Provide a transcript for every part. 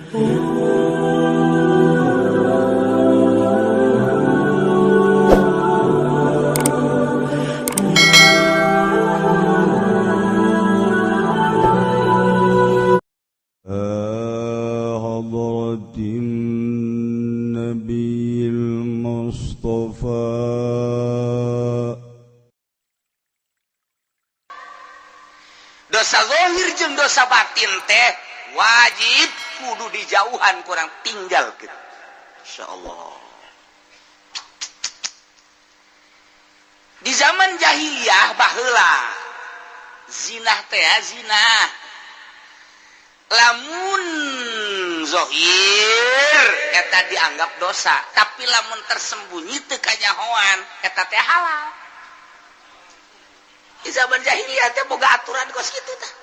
حضرة النبي المصطفى. Dosa zahir jeung dosa batin teh wajib kudu dijauhan, kurang tinggal gitu. Insyaallah. Di zaman jahiliyah baheula zinah teh zinah lamun zahir eta dianggap dosa, tapi lamun tersembunyi teu kanyahoan eta teh halal. Di zaman jahiliyah teh boga aturan kos kitu tah.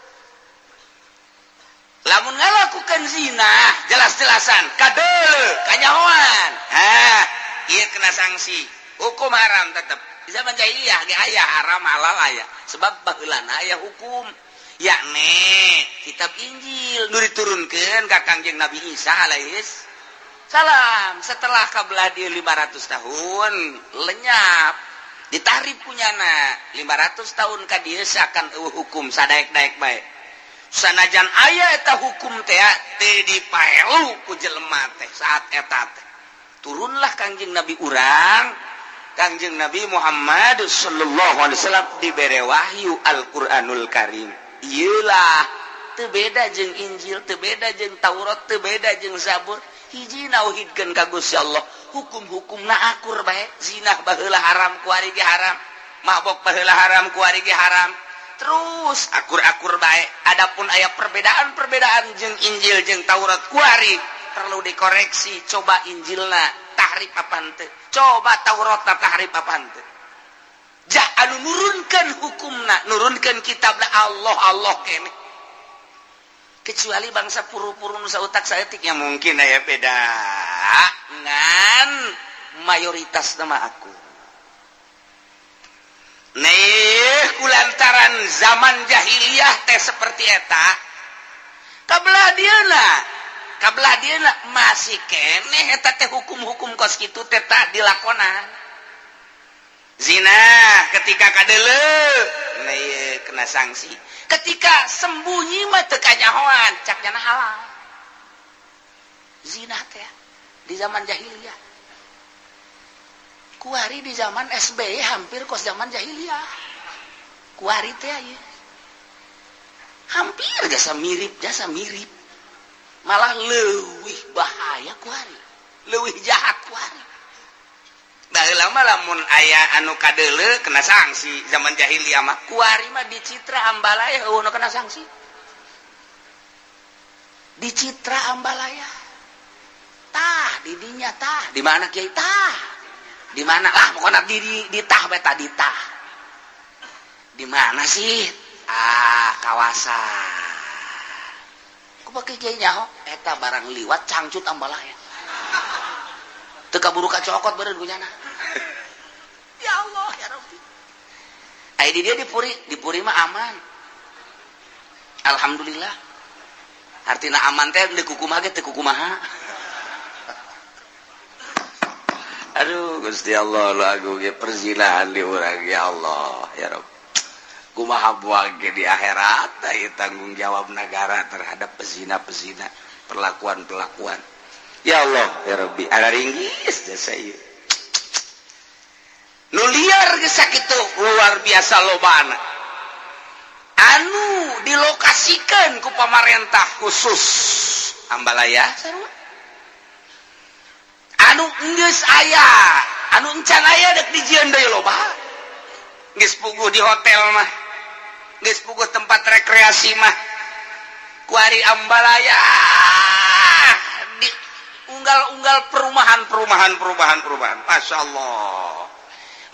Lamun ngalakukan zina jelas-jelasan kadeuleu kanyahoan, ha ieu kena sanksi, hukum haram tetep. Di zaman jahiliyah ge aya haram halal aya, sebab baheulana aya hukum, yakni kitab Injil nu diturunkeun ka Kangjeng Nabi Isa alaihis salam. Setelah kabelah dia 500 tahun lenyap, ditarif punyana 500 tahun ka dieu seakan eueuh hukum sadaek-daek bae. Sanajan aya eta hukum teh teu dipaelu ku jelema teh saat eta teh. Turunlah Kangjeng Nabi urang, Kangjeng Nabi Muhammad sallallahu alaihi wasallam dibere wahyu Al-Qur'anul Karim. Iyalah, teu beda jeung Injil, teu beda jeung Taurat, teu beda jeung Zabur. Hiji nauhidkeun ka Gusti Allah, hukum-hukumna akur bae. Zina baheula haram, kuari ge haram. Mabok baheula haram, kuari ge haram. Terus akur-akur bae. Adapun aya perbedaan-perbedaan jeung Injil jeung Taurat kuari perlu dikoreksi. Coba Injilna tahrif apaan teu? Coba Tauratna tahrif apaan teu? Ja anu nurunkeun hukumna, nurunkeun kitabna Allah Allah keneh. Kecuali bangsa puru-puru nu sautak saeutik ya mungkin aya beda. Ngan mayoritas nama aku. Nih kulantaran zaman jahiliyah teh seperti eta, kabelah dieuna masih keneh eta teh hukum-hukum kos kitu teh tak dilakonan. Zina ketika kadeuleu, nah ieu kena sanksi. Ketika sembunyi mah teu kanyahoan, cak nyana halal. Zina teh di zaman jahiliyah. Kuari di zaman SBY hampir kos zaman jahiliyah. Kuari teh ieu. Hampir jasa mirip, jasa mirip. Malah leuwih bahaya kuari, leuwih jahat kuari. Baheula mah lamun aya anu kadeuleu kena sanksi zaman jahiliyah mah. Kuari mah dicitra ambalaya eueuh nu kena sanksi. Dicitra ambalaya. Tah didinya tah, di mana kiai tah? Di mana lah pokoknya di tah bae tah di tah. Di mana sih? Ah, kawasan. Ku pake kiai nyaho eta barang liwat cangcut ambalaya. Teu kaburu kacokot beureun ku nyana. Ya Allah ya Rabbi. Ai di dia di Puri mah aman. Alhamdulillah. Artina aman teh deui kukumaha ge teu kukumaha. Aduh Gusti Allah lu agung ge perzinahan di urang ya Allah ya Rabb. Kumaha buang ge di akhirat ieu tanggung jawab negara terhadap pezina-pezina, perlakuan-perlakuan. Ya Allah ya Rabbi, ada ringgis jasa ieu. Nu liar geus sakitu luar biasa lobana. Anu dilokasikeun ku pamarentah khusus Ambalaya sarua. Anu geus aya, anu encan aya dek dijieun deui loba. Geus puguh di hotel mah, geus puguh tempat rekreasi mah. Kuari Ambalaya di unggal-unggal perumahan. Masya Allah.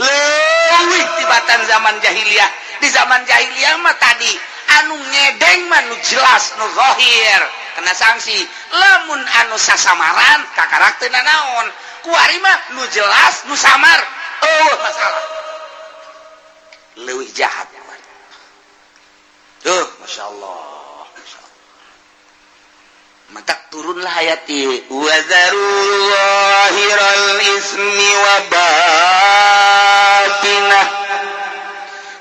Leuwih tibatan zaman jahiliyah. Di zaman jahiliyah mah tadi anu ngedeng mah nu jelas nu zahir kena sanksi. Lamun anu sasamaran kakarak teu nanaon. Kuari mah nu jelas nu samar eueuh masalah. Leuwih jahat. Tuh, Masya Allah. Matak turunlah ayat ieu, "Wa zahiral ismi wa batinah."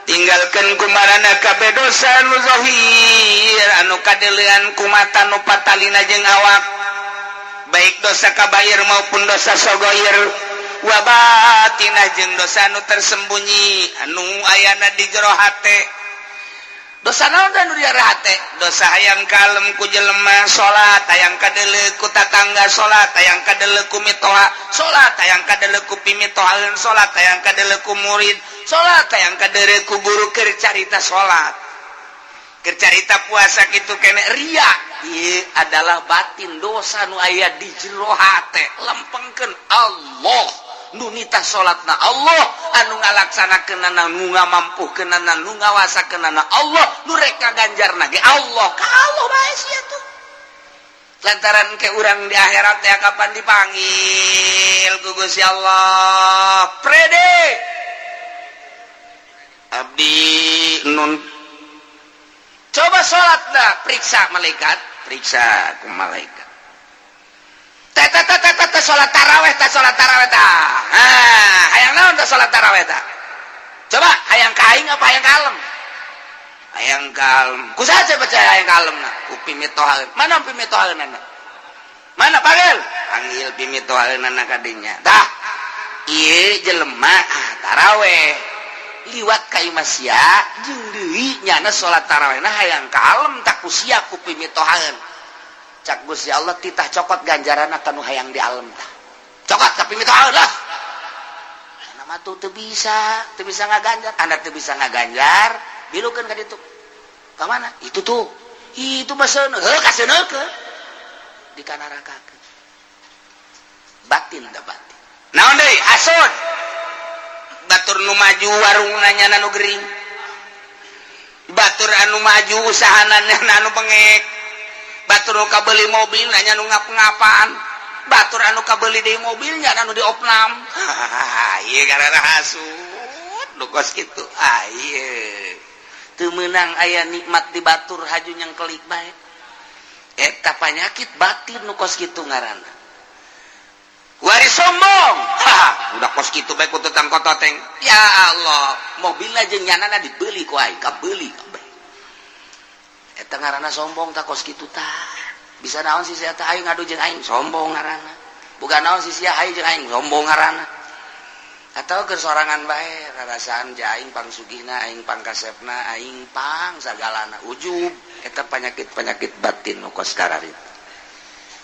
Tinggalkan kumarana kabeh dosa anu zahir, anu kadeulean ku mata, nu patalina jeung awak, baik dosa kabair maupun dosa sogoir, wa batinah jeung dosa anu tersembunyi, anu ayana di jero hate. Dosa naon anu di jero hate? Dosa hayang kalem ku jelema salat, hayang kadeuleu ku tatangga salat, hayang kadeuleu ku mitoha salat, hayang kadeuleu ku pimitohaeun salat, hayang kadeuleu ku murid salat, hayang kadeuleu ku guru keur carita salat, keur carita puasa, kitu kene ria. Ieu adalah batin, dosa nu aya di jero hate. Lempengkeun, Allah nu nitah salatna, Allah anu ngalaksanakeunana, nu ngamampuhkeunana, nu ngawasakeunana, Allah nu rek ngaganjarna ge Allah. Ka Allah bae sia tuh, lantaran ke urang di akhirat ya kapan dipanggil ku Gusti Allah, "Prede abdi nun, coba salat dah." Periksa malaikat, periksa ku malaikat. Teh salat taraweh teh, salat taraweh tah. Ah, hayang naon teh salat taraweh tah? Coba, hayang ka aing apa hayang kalem? Hayang kalem. Ku saha percaya hayang kalem na? Ku pimitohaeun. Mana pimitohaeunana? Mana? Panggil, panggil pimitohaeunana kadinya. Tah, ieu jelema, ah, taraweh liwat ka imah sia jeung deui nyana salat tarawehna hayang kalem tak ku sia, ku pimitohaeun. Cak Gusti Allah, "Titah cokot ganjaran kanu hayang di alam tah, cokot." Tapi mitohaeun lah nama tuh teu bisa, teu bisa ngaganjar. Anda teu bisa ngaganjar, bilukeun ka ditu. Ka mana itu tuh? Itu mah seuneu heuh, kaseuneukeun di kanarakakeun. Batin da, batin naon deui? Hasud. Batur nu maju warung nanya nu gering, batur anu maju usahana anu bengek, batur nu kabeli mobil nanya nu ngap-ngapan, batur anu kabeli deui mobilnya anu diopnam. Ieu karena hasud nu kos kitu. Ah, ieu teu meunang aya nikmat di batur, haju yang kelik bae. Eta panyakit batin nu kos kitu ngaranna. Wari sombong. Ha, udah kos kitu bae ku tutang kototeng. Ya Allah, mobil aja nyanana dibeli ku aing, kabeli kabeh. Eta ngaranna sombong tak kos kitu tah. Bisa naon sih sia teh, aing ngadu jeung aing, sombong ngaranna. Bukan naon sih sia, aing jeung aing, sombong ngaranna. Atau keur sorangan bae rarasaan ja aing pangsugihna, aing pangkasepna, aing pang sagalana, ujub. Eta penyakit-penyakit batin nu kos kararitu.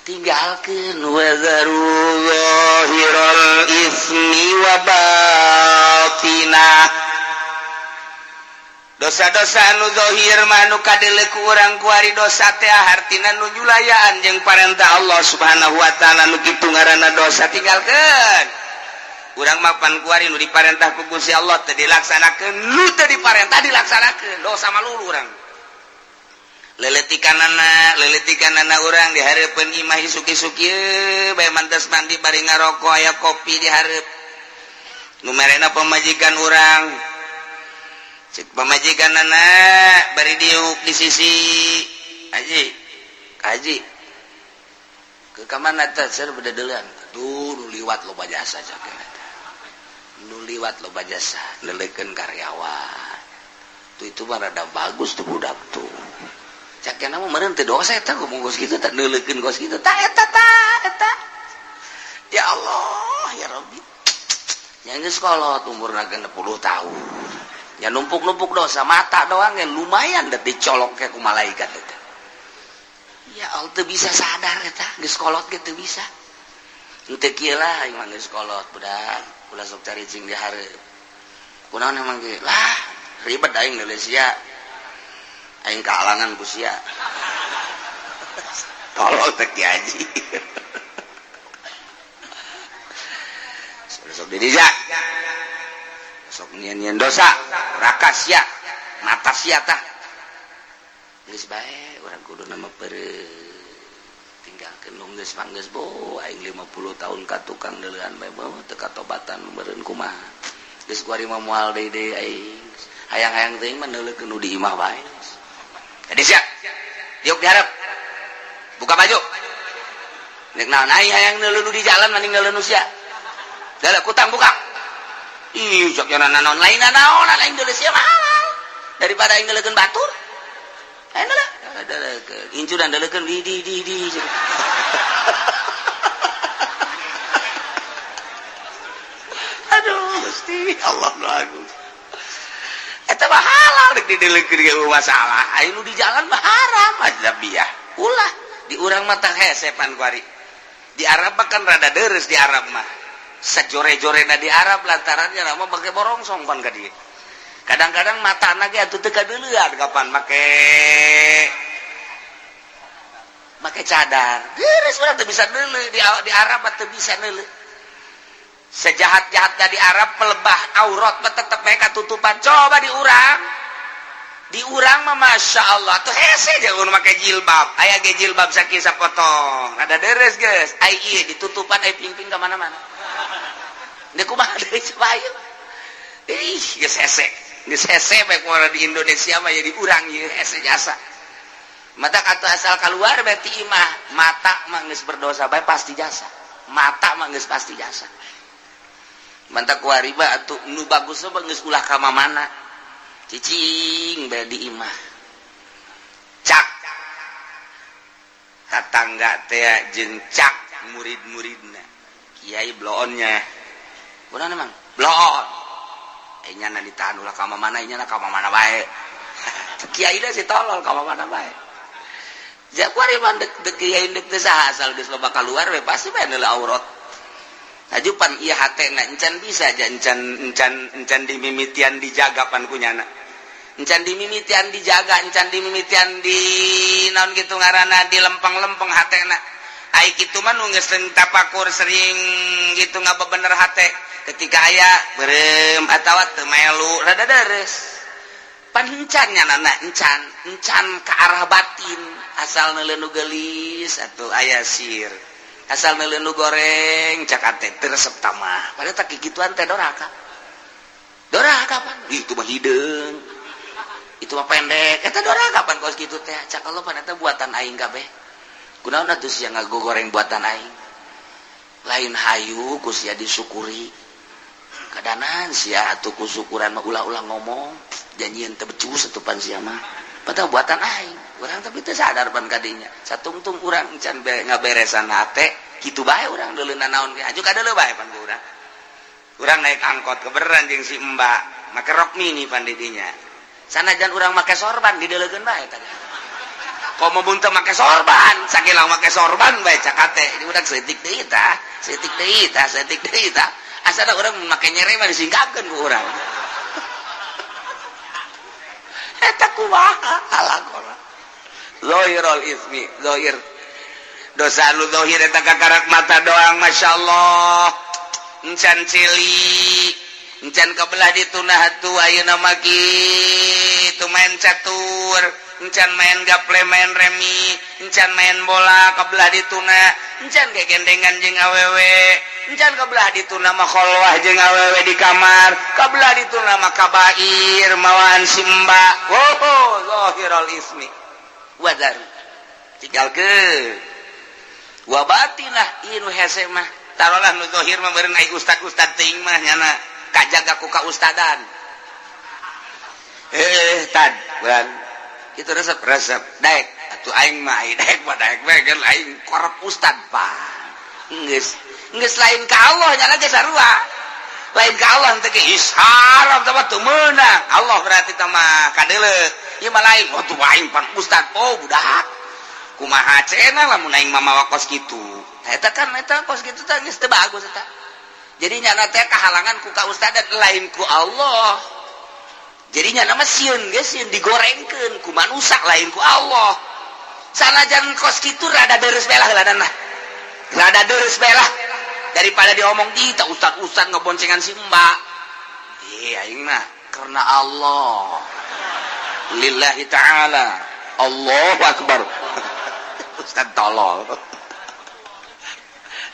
Tinggalkeun, wa zaru zahiral ismi wa batinah. Dosa-dosa anu zahir mah anu kadeuleu ku urang kuari. Dosa teh hartina nu nyulayaan jeung parentah Allah Subhanahu wa taala, nu kitu ngaranna dosa. Tinggalkeun. Urang mapan kuari nu diparentah ku Gusti Allah teu dilaksanakeun, nu teu diparentah dilaksanakeun, dosa malulu urang. Leletikanana, leletikanana urang di hareupeun imah, isuk-isuk ieu bae mantas mandi bari ngarokok, aya kopi di hareup nu merena pamajikan urang. Cek pamajikanana bari diuk di sisi, "Haji, haji, ke kamana teh?" "Ser bededeulan tuh, nu liwat loba jasa." Cek eta, "Nu liwat loba jasa, leleukeun karyawan tuh, itu mah rada bagus tuh budak tuh." Cak nama meureun teu dosa eta ngomong kos kitu tah, neuleukeun kos kitu tah, eta tah, eta. Ya Allah, ya Rabbi, yang geus kolot umurna 60 tahun ya numpuk-numpuk dosa, mata doang yang lumayan dah dicolok kayak ku malaikat eta. Ya Allah, teu bisa sadar eta, geus kolot ge teu bisa. Henteu kieu lah, aing mah geus kolot, budak ulah sok caricing di hareup. Kunaon emang ge lah, ribet aing deuleu sia, aing kahalangan ku sia. Tolol teh Ki Haji. Sok di dia sok nyian-nyian dosa raka sia, mata sia tah. Geus bae, urang kudu nama pere tinggalkeun nu geus mah geus. Bo aing 50 tahun ka tukang deuleuan bae, bo teu katobatan meureun kumaha. Geus kuari mah moal deui deui aing. Hayang-hayang teuing mah neuleukeun nu di imah bae. Jadi sia diuk diharap, buka baju. Nek naon aing hayang neuleu di jalan mending neuleu sia. Dalah kutang buka. Ih, sok nya naon lain naon lain deuleu sia mah halal. Daripada aing neuleukeun batur. Aing deuleu. Deleukeun. Incuran deleukeun di di di di. Aduh, Gusti Allah nu agung. Eta mah halal rek dideleukeun ge masalah. Aing nu di jalan mah haram ajnabiyah. Ulah di urang mah tah hese pan kuari. Di Arab mah kan rada deres di Arab mah. Sajore-jorena di Arab lantarannya mah make borongsong pan ka dieu. Kadang-kadang matana ge atuh teu kadeuleuan kapan make make cadar. Deres urang teu bisa deuleu di Arab mah teu bisa deuleu. Sejahat-jahatnya di Arab pelebah aurat mah tetep mereka tutupan. Coba di urang. Di urang mah Masya Allah tuh hese jeung make jilbab. Aya ge jilbab sakieu sapotong. Rada deres geus. Ai ieu ditutupan ai pingping ka mana-mana. Deuk kumaha deui coba ayeuna. Ih, geus hese. Geus hese bae kumaha di Indonesia mah jadi urang ieu hese jasa. Mata kata asal keluar berarti imah mata mah geus berdosa bae pasti jasa. Mata mah geus pasti jasa. Mantap kuari mah atuh nu bagus mah geus ulah ka mana. Cicing bae di imah. Cak tatangga teh jeung cak murid-muridna. Kiai bloonnya. Kunaon emang? Bloon. Nya ditahan ulah ka mana nya ka mana bae. Kiai da si tolol ka mana bae. Ja kuari mah dek dek kiai dek teu saha asal geus loba kaluar we pasti bae neuleuh aurat. Hajupan ieu hatena encan bisa aja encan encan encan dimimitian dijaga pan kunyana. Encan dimimitian dijaga, encan dimimitian di naon kitu ngaranna di lempeng-lempeng hatena. Ai kitu mah nu geus sering tapakur sering gitu ngabebener hate. Ketika aya beureum atawa teu melu rada deres. Pan encan nyanana encan, encan ke arah batin asal neuleuh nu geulis atuh aya sir. Asal neuleuh nu goreng cak ate teu resep tamah. Padahal tak kikituan teh doraka. Doraka pan. Ih, itu mah hideung. Itu mah pendek. Eta doraka pan kos kitu teh. Cak Allah pan eta buatan aing kabeh. Kunaon atuh sia ngagogoreng buatan aing. Lain hayu ku sia disyukuri. Kadanan sia atuh ku syukuran mah ulah-ulah ngomong. Janjian teu becus atuh pan sia mah. Padahal buatan aing. Urang tapi teu sadar pan kadinya. Satungtung urang encan ngaberesan hate, kitu bae urang deuleuna naon ge. Aju kadeuleu bae pan ku urang. Urang naik angkot kebeneran jeung si Mbak, make rok mini pan di dinya. Sanajan urang make sorban dideuleukeun bae tadi. Komo mun teu make sorban, sakilang make sorban bae cak hate. Di urang seutik deui tah, seutik deui tah, seutik deui tah. Asana urang make nyere mah disingkapkeun ku urang. Eta kumaha alakona. Zahirul ismi, zahir. Dosa nu zahir eta kakarak mata doang, masyaallah. Encan cili, encan kebelah ditunah atuh ayeuna mah kitu main catur, encan main gaple, main remi, encan main bola kebelah dituna, encan gegendengan jeung awewe, encan kebelah dituna mah kholwah jeung awewe di kamar, kebelah dituna mah kabair mawaan simba. Oh, zahirul ismi. Wadar tinggalkeun. Wa batinah ieu nu hese mah. Tarolah nu zahir mah beureun ai ustad-ustad teuing mah nyana kajaga ku kaustadan. Tad bulan itu resep resep daek atuh aing mah ai daek mah daek we kan aing korep ustad pak. Geus geus lain ka Allah nyana ge sarua. Lain ka Allah teh ge haram teh mah teu meunang. Allah berarti teh mah kadeuleu. Ieu mah lain oh tuh aing pan ustad oh budak. Kumaha cenah lamun aing mah mawa kos kitu. Eta kan eta kos kitu teh geus teu bagus eta. Jadi nyana teh kahalangan ku kaustadan lain ku Allah. Jadi nyana mah sieun ge sieun digorengkeun ku manusa lain ku Allah. Sanajan kos kitu rada deres belah heulanan lah. Rada deres belah daripada diomong di tah ustad-ustad ngeboncengan si mbak. Ih aing mah karena Allah. Lillahi ta'ala. Allahu akbar. Ustad tolol.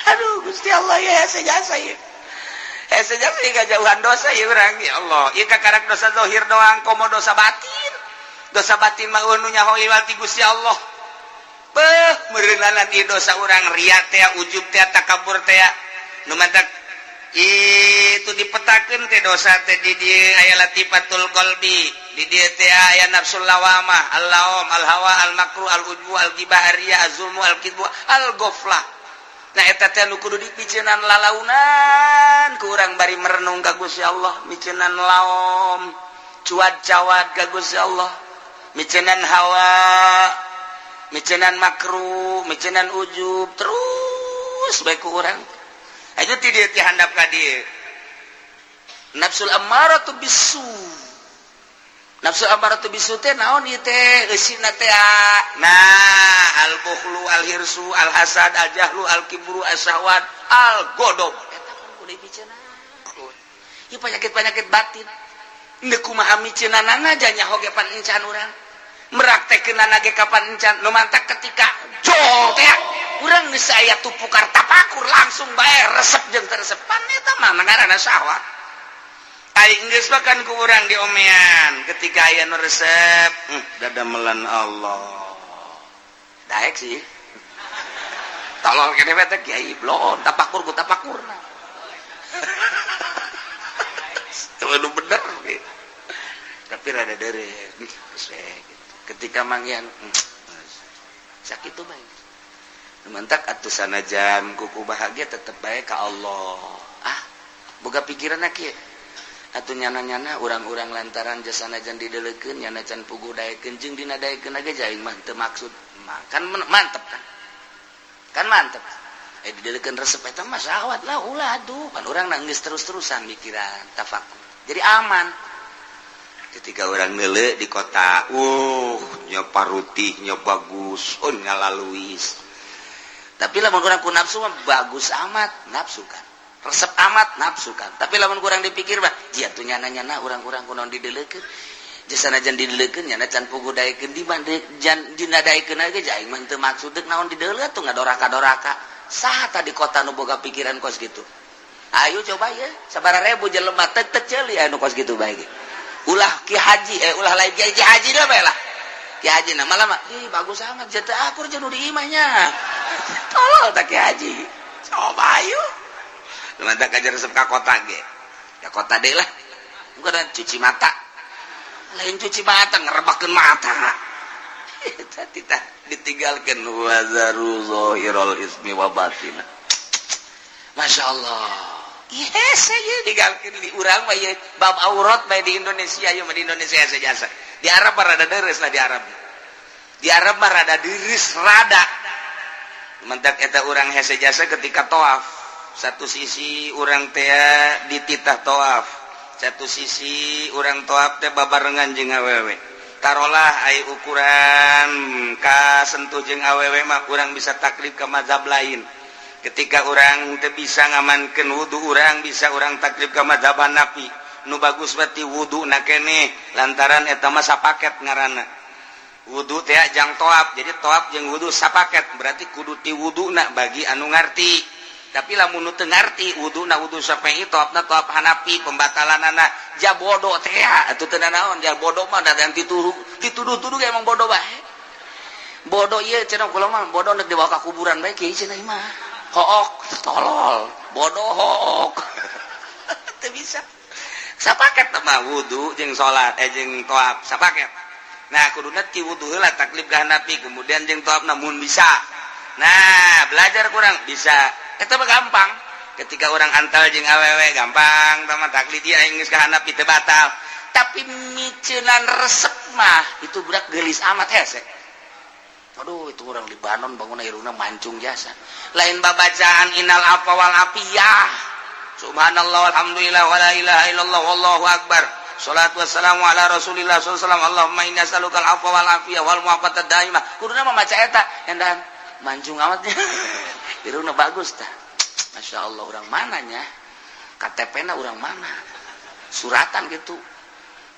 Aduh Gusti Allah ya hese jasa ieu. Hese jasa ieu kajauhan dosa ieu urang ya Allah. Ieu kakarak dosa zahir doang komo dosa batin. Dosa batin mah nu nyaho iwal ti Gusti Allah. Beuh, meureunanan ieu dosa urang ria teh, ujub teh, takabur teh. Nu mantak itu dipetakeun teh dosa teh di dieu aya latifatul qalbi, di dieu teh aya nafsul lawamah, al-laum, al-hawa, al-makru, al-ujbu, al-ghibah, ar-riya, az-zulmu, al-kidbu, al-ghaflah. Nah, eta teh nu kudu dipiceunan lalaunan ku urang bari merenung ka Gusti Allah, miceunan laom, cuad cawat ka Gusti Allah, miceunan hawa, miceunan makru, miceunan ujub, terus bae ku urang. Aja ti dieu ti handap ka dieu. Nafsul ammaratu bisu. Nafsu ammaratu bisu teh naon ieu teh eusina teh? Nah, al bukhlu, al hirsu, al hasad, al jahlu, al kibru, as syahwat, al godob. Eta kan kudu dipiceunan. Ieu penyakit-penyakit batin. Ndek kumaha miceunanana nyaho ge pan encan urang. Meraktekeunana ge kapan encan. Nu mantak ketika jol teh urang geus aya tupukar tapakur langsung bae resep jeung teu resep, pan eta mah ngaranna syahwat. Ai geus mah kan ku urang diomean ketika aya nu resep, dadamelan Allah. Daek sih. Tolol kene teh kiai blon tapakur ku tapakurna. Itu bener gitu. Tapi rada dere gitu. Ketika manggihan sakit tuh baik. Mantak atuh sanajan kuku bahagia tetep baik ka Allah. Ah, boga pikiran kieu. Atuh nyana-nyana urang-urang lantaran jasa sanajan didelekeun, nyana can puguh daekeun jeung dina daekeun ge aing mah teu maksud. Kan mantep kan? Kan mantep. Eh, didelekeun resep eta mah syahwat lah, ulah atuh. Pan urang geus terus-terusan mikiran tafakur. Jadi aman. Ketika orang nele di kota, nya parutihnya bagus, oh ngalaluis. Tapi lamun kurang ku nafsu mah bagus amat, nafsu kan. Resep amat, nafsu kan. Tapi lamun kurang dipikir mah, jia tuh nyana-nyana urang-urang kunaon didelekeun. Jasa najan didelekeun nyana can puguh daekeun di jan dina daekeun ge aing mah teu maksud deuk naon dideuleu tuh ngadoraka-doraka. Saha tah di kota nu boga pikiran kos gitu? Ayo coba ya, sabaraha ribu jelema teu teu ceuli anu kos gitu bae ge. Ulah ki haji, ulah lain ki haji dah bae lah. Ki haji nama lama, ih bagus amat jatuh akur jeung di imahnya. Tolol tak ki haji. Coba ayo. Mantap aja resep ka kota ge. Ya kota deh lah. Bukan cuci mata. Lain cuci mata ngerebakeun mata. Eta titah ditinggalkeun wazaru zahirul ismi wa batina. Masya Allah. Yes, saya digalkeun di urang mah ieu bab aurat bae di Indonesia, ieu mah di Indonesia saja. Di Arab mah rada deres lah di Arab. Di Arab mah rada deres rada. Mentak eta urang hese jasa ketika toaf. Satu sisi urang teh dititah toaf. Satu sisi urang toaf teh babarengan jeung awewe. Tarolah ai ukuran kasentuh jeung awewe mah urang bisa taklid ke mazhab lain. Ketika orang teu bisa ngamankeun wudu, urang bisa urang taklid ke mazhab Hanafi. Nu bagus berarti wudu na keneh lantaran eta mah sapaket ngaranna. Wudu teh jang toaf, jadi toaf jeung wudu sapaket, berarti kudu ti wuduna bagi anu ngarti. Tapi lamun nu teu ngarti wuduna wudu Syafi'i, toafna toaf Hanafi, pembatalanana ja bodoh teh atuh teu naon, ja bodoh mah da dituduh dituduh-tuduh emang bodoh bae. Bodoh ieu cenah kula mah bodoh nek dibawa ka kuburan bae kieu cenah mah. Hook tolol, bodoh hook. Teu bisa. Sapaket mah wudu jeung salat jeung toaf sapaket. Nah, kuduna ti wudu heula taklid ka Hanafi, kemudian jeung toafna mun bisa. Nah, belajar kurang bisa. Eta mah gampang. Ketika orang antal jeung awewe gampang, tama taklid ieu aing geus ka Hanafi teu batal. Tapi miceunan resep mah itu budak geulis amat hese. Aduh, itu orang Libanon bangun irungna mancung jasa. Lain babacaan innal afwa wal afiyah. Subhanallah walhamdulillah wala ilaha illallah wallahu akbar. Salatu wassalamu ala Rasulillah sallallahu alaihi wasallam. Allahumma inni as'aluka al-afwa wal afiyah wal mu'afata daimah. Kuduna mah maca eta endan mancung amatnya. Irungna bagus tah. Masya Allah, orang mananya? KTP na orang mana? Suratan gitu.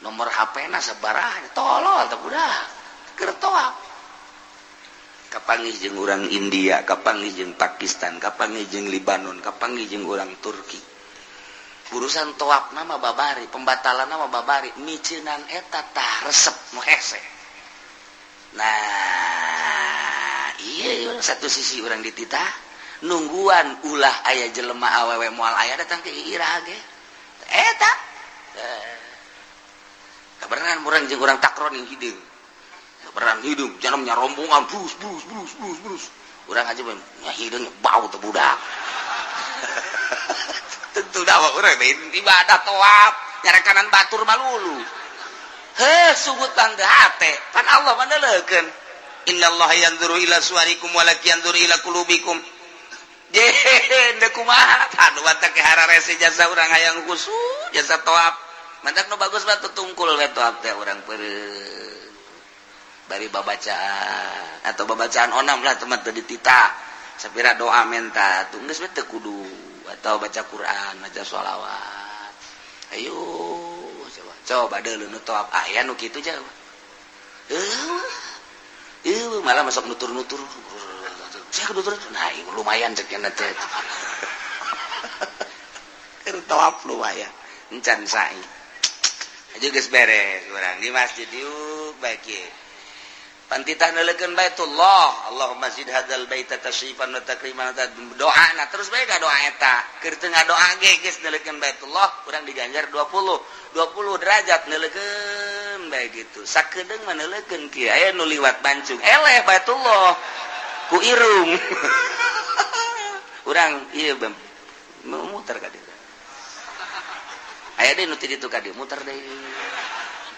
Nomor HP na sabaraha? Tolol tah budak. Keur toaf. Kapanggih jeung urang India, kapanggih jeung Pakistan, kapanggih jeung Libanon, kapanggih jeung urang Turki. Urusan toaf nama babari, pembatalan nama babari, miceunan eta tah resep nu hese. Nah, Iya, satu sisi urang dititah nungguan ulah aya jelema awewe, moal aya datang ke ira ge eta. Kabeneran urang jeung urang takron yang hideung, kabeneran hideung jangan rombongan brus brus brus brus brus. Urang aja nya hideung, bau teh budak. Tentu dawa urang ibadah tawaf nyarekanan batur malulu. Heh, sugut tangga hate pan Allah mandeleukeun, innallaha yanzuru ila suwarikum walakin yanzuru ila qulubikum. Je deuk kumaha anu teh hararese jasa urang hayang khusyuk jasa tawaf. Mantak nu bagus mah tungkul we tawaf teh, urang peureum bari babacaan atau babacaan onam lah, teman teu ditita sapira doa menta tuh geus we, teu kudu atau baca Quran, baca sholawat. Ayo coba coba deuleu nu tawaf aya nu kitu jauh. Eh, malah masuk nutur-nutur. Saya nutur, nah lumayan cek teh. Keur tawaf lumayan. Encan sa'i. Aja geus beres urang di masjid yuk baik ye. Pantitah neuleukeun Baitullah, Allahumma zid hadzal baita tasyrifan wa takriman, doa na terus bae ka doa eta. Keur teu ngadoa ge geus neuleukeun Baitullah, urang diganjar 20 20 derajat neuleukeun bae gitu. Sakedeung mah neuleukeun kieu aya nu liwat bancung. Eleh Baitullah ku irung. Urang ieu muter ka dieu. Aya deui nu ti ditu ka dieu muter deui.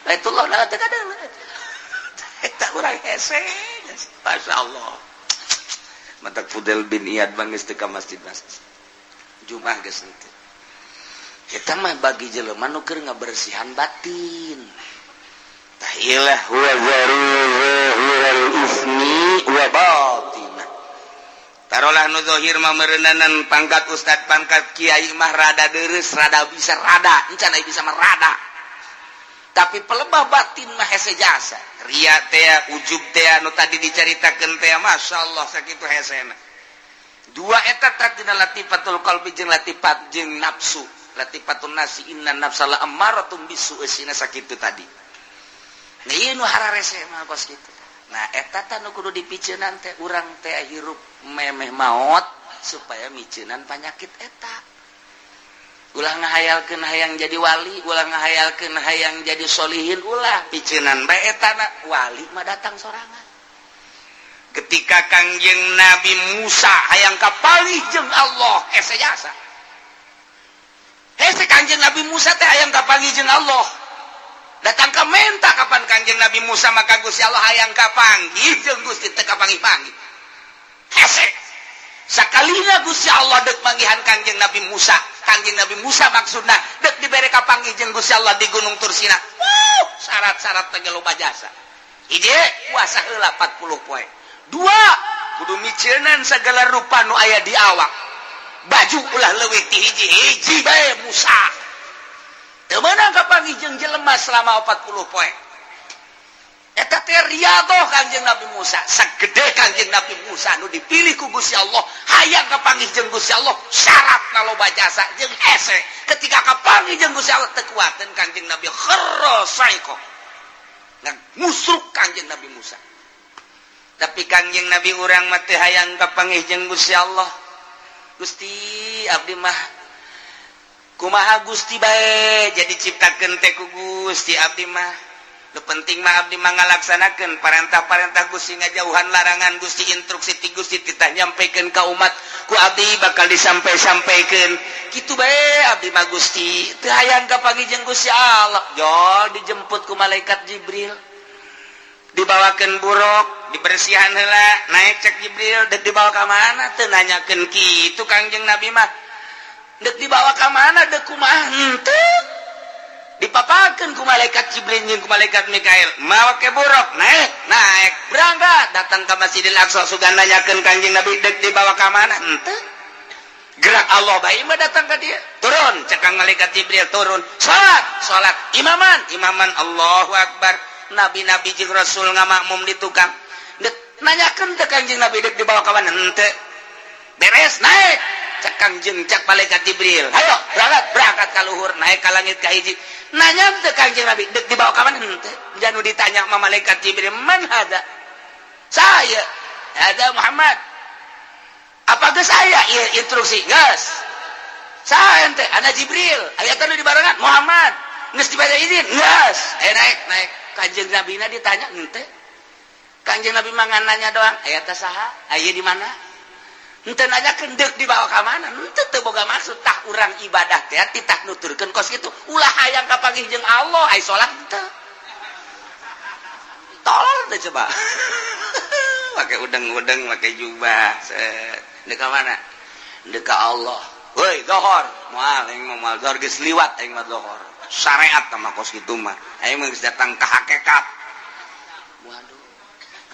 Baitullah na teu kadeuleu. Eta urang hese. Masya Allah. Matak Fudel bin Iyad bangis teu ka masjid-masjid. Jumat geus henteu. Eta mah bagi jelema nu keur ngabersihan batin. Tah ilah wa zahiral ismi wa batinah. Tarolah nu zahir mah meureunanan pangkat ustad, pangkat kiai mah rada deres, rada bisa rada, encan aya bisa mah rada. Tapi pelebah batin mah hese jasa. Ria teh, ujub teh, nu tadi dicaritakeun teh, masyaallah sakitu hesena. Dua eta tadina latifatul qalbi jeung latifat jeung nafsu. Latifatun nafsi, inna nafsa la ammaratum bisu eusina sakitu tadi. Nah, ieu nu hararese mah kos kitu. Nah, eta tah nu kudu dipiceunan teh urang teh hirup memeh maot supaya miceunan panyakit eta. Ulah ngahayalkeun hayang jadi wali, ulah ngahayalkeun hayang jadi solihin, ulah piceunan bae eta na wali mah datang sorangan. Ketika Kangjeng Nabi Musa hayang kapanggih jeung Allah, hese jasa. Hese Kangjeng Nabi Musa teh hayang kapanggih jeung Allah. Datang ke menta kapan Kangjeng Nabi Musa, maka Gusti Allah hayang kapanggih jeung Gusti teu kapanggih-panggih. Hese. Sakalina Gusti Allah dek manggihan Kangjeng Nabi Musa. Kangjeng Nabi Musa maksudna dek dibere kapanggih jeung Gusti Allah di Gunung Tursina. Wuh, syarat-syarat teh loba jasa. Hiji, puasa heula 40 poe. Dua, kudu miceunan segala rupa nu aya di awak. Baju ulah leuwih ti hiji, hiji bae Musa. Teu meunang kapanggih jeung jelema selama 40 poe. Eta teh riyadhah Kangjeng Nabi Musa. Sagede Kangjeng Nabi Musa nu dipilih ku Gusti Allah, hayang kapanggih jeung Gusti Allah, syaratna loba jasa jeung hese. Ketika kapanggih jeung Gusti Allah teu kuateun Kangjeng Nabi, kharra saiqo. Ngusruk Kangjeng Nabi Musa. Tapi Kangjeng Nabi urang mah teu hayang kapanggih jeung Gusti Allah. Gusti, abdi mah kumaha Gusti bae jadi ciptakeun teh ku Gusti abdi mah. Nu penting mah abdi mah ngalaksanakeun parentah-parentah Gusti, ngajauhan larangan Gusti, instruksi ti Gusti titah nyampaikan ka umat ku abdi bakal disampai-sampaikeun. Kitu bae abdi mah Gusti, teu hayang kapanggih jeung Gusti Allah. Jol dijemput ku malaikat Jibril. Dibawakeun buruk, dibersihan heula, naik cek Jibril, dek dibawa ka mana? Teu nanyakeun kitu Kangjeng Nabi mah. Dek dibawa ka mana? Dek kumaha? Henteu. Dipapakeun ku malaikat Jibril jeung ku malaikat Mikail. Mawa ke buruk, naik, naik, berangkat, datang ke Masjidil Aqsa, sugan nanyakeun Kangjeng Nabi dek dibawa ka mana? Henteu. Gerak Allah bae mah datang ka dia. Turun, cek kang malaikat Jibril turun. Salat, salat, imaman, imaman, Allahu Akbar. Nabi-nabi jeung Rasul ngamakmum di tukang. Dek nanyakeun teh Kangjeng Nabi dek dibawa ka mana? Henteu. Beres, naik. Cek Kangjeng, cek malaikat Jibril. Hayo, berangkat, berangkat ka luhur, naik ka langit ka hiji. Nanya teh Kangjeng Nabi dek dibawa ka mana? Henteu. Janu ditanya sama malaikat Jibril, "Man hada?" Saya. Ada Muhammad. Apa geus aya ieu instruksi? Geus. Saha ente? Ana Jibril. Aya teh nu dibarengan Muhammad. Geus dibere izin? Geus. Naik, naik. Kanjeng Nabi na ditanya ente. Kanjeng Nabi mah ngan nanya doang, aya teh saha? Aya di mana? Henteu nanyakeun deuk dibawa ka mana? Henteu, teu boga maksud. Tah, urang ibadah teh titah nuturkeun kos kitu. Ulah hayang kapanggih jeung Allah, ai salat henteu. Tolol teh coba. Pakai udeng-udeng, pakai jubah. Set. Deuk ka mana? Deuk ka Allah. Woi, zohor. Moal aing mah, moal zohor, geus liwat aing mah zohor. Syariat mah kos kitu mah. Aing mah geus datang ka hakikat. Waduh.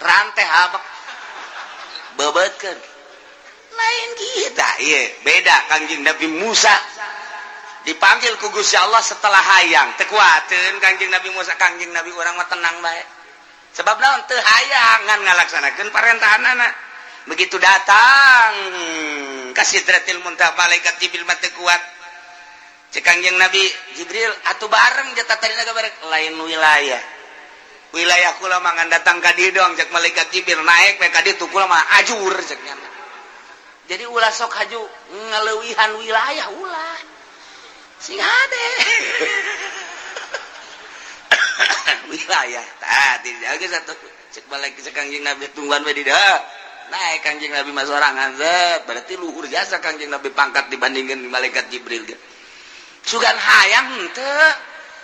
Rantai habak. Bebeutkeun. Lain kita, iya, beda. Kangjeng Nabi Musa dipanggil ku Gusti Allah setelah hayang, teu kuateun Kangjeng Nabi Musa. Kangjeng Nabi urang mah tenang bae. Sebab naon? Teu hayang, ngan ngalaksanakeun parentahanana. Begitu datang ka Sidratil Muntaha, malaikat Jibril mah teu kuat. Cek Kangjeng Nabi Jibril, atuh bareng jatah tadina bareng, lain wilayah. Wilayah kula mah ngan datang ka dieu doang, cek malaikat Jibril, naik we ka ditu kula mah ajur, cek nya. Jadi ulah sok haju ngaleuwihan wilayah, ulah. Sing hade. Wilayah tah tidak geus atuh, cek balik cek Kangjeng Nabi, tungguan we di dieu. Naik Kangjeng Nabi mah sorangan, zet. Berarti luhur jasa Kangjeng Nabi pangkat dibandingkan malaikat Jibril ge. Sugan hayang henteu.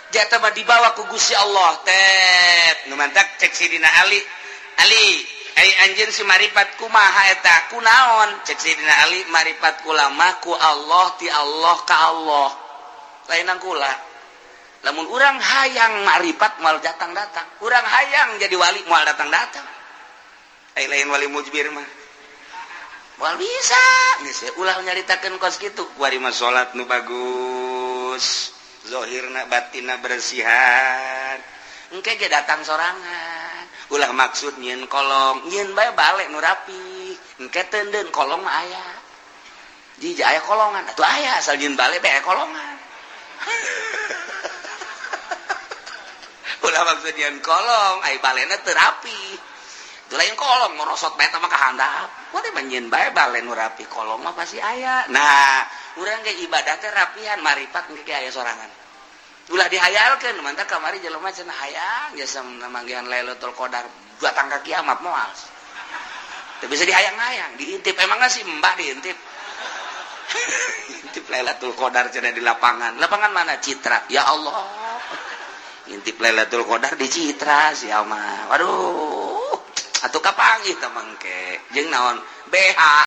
Jatah mah dibawa ku Gusti Allah tet. Nu mantak cek Sidina Ali. Ali, ai anjeun si maripat kumaha eta? Kunaon? Cek Sidina Ali, maripat kula mah ku Allah, ti Allah ka Allah. Lainan kula. Lamun urang hayang maripat moal datang-datang. Urang hayang jadi wali moal datang-datang. Ai lain wali mujbir mah. Moal bisa. Geus ulah nyaritakeun kos kitu. Kuari mah salat nu bagus. Zohirna batinna bersihan. Engke ge datang sorangan. Ulah maksud nyieun kolong, nyieun bae balik nu rapi. Engke teundeun kolong mah aya. Jija aya kolongan, atuh aya asal nyieun balik bae kolongan. Ulah maksud nyieun kolong, ai balena teu rapi. Itu lain kolong, merosot bae mah ka handap. Kuari mah nyieun bae bale nu rapi, kolong mah pasti aya. Nah, urang ge ibadah teh rapihan, maripat engke ge aya sorangan. Ulah dihayalkeun, mantap kamari jelema cenah hayang jasa manggihan Lailatul Qadar datang ka kiamat moal. Teu bisa dihayang-hayang, diintip emangnya si Mbah diintip. Intip Lailatul Qadar cenah di lapangan. Lapangan mana? Citra. Ya Allah. Intip Lailatul Qadar di Citra sia mah. Waduh. Atuh kapanggih teh mangke. Jeung naon? BH.